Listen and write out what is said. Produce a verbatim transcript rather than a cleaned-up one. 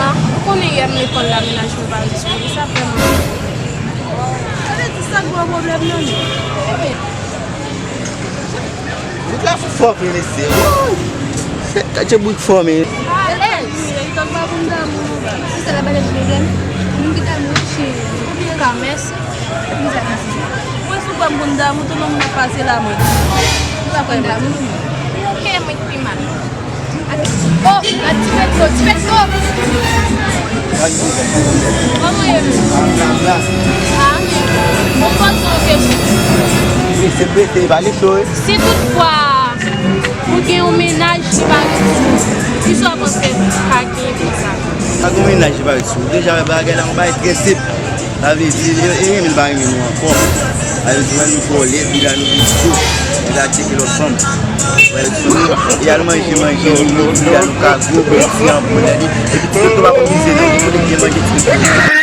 Ou konnen yè m lekòl la, mennaj mwen pa ret sou li, sa fè m. Sa vle di sa k ba w pwoblèm nan, non? Bout la fò vre, mesye. Wouy! Gade bout fò, men. Alèz! Li tank pa pou m damou, non, ba. Se sa la balèt vle gen. Moun ki damou, cheri. Ou byen ka, mèsi. Mwen sou pran moun damou, tout moun ap pase la mwen. Ou pa pran damou. Ok, mwen ki pi mal. Oh, gad ti Petro, ti Petro. Kòman ye menm? Ah, bon, poze yon kesyon. Wi, se prese, pale cho, wi. Si toutfwa ou gen yon mennaj ki pa ret sou ou, kisa w panse ka gen konsa? Pa gen mennaj ki pa ret sou ou. Deja, bagay la, yon bagay trè senp. Sa vle di, li, li renmen, li pa renmen nou ankò. Sa vle di, wè nou twò lèd, li la nou vin cho, li la tcheke lòt fanm. Wè l sou nou, li al manje, manje, li, li, li al nou kago, bèl fi an pou tande. Epi ti toto pa konn mize non, li kote ki gen manje ti toto.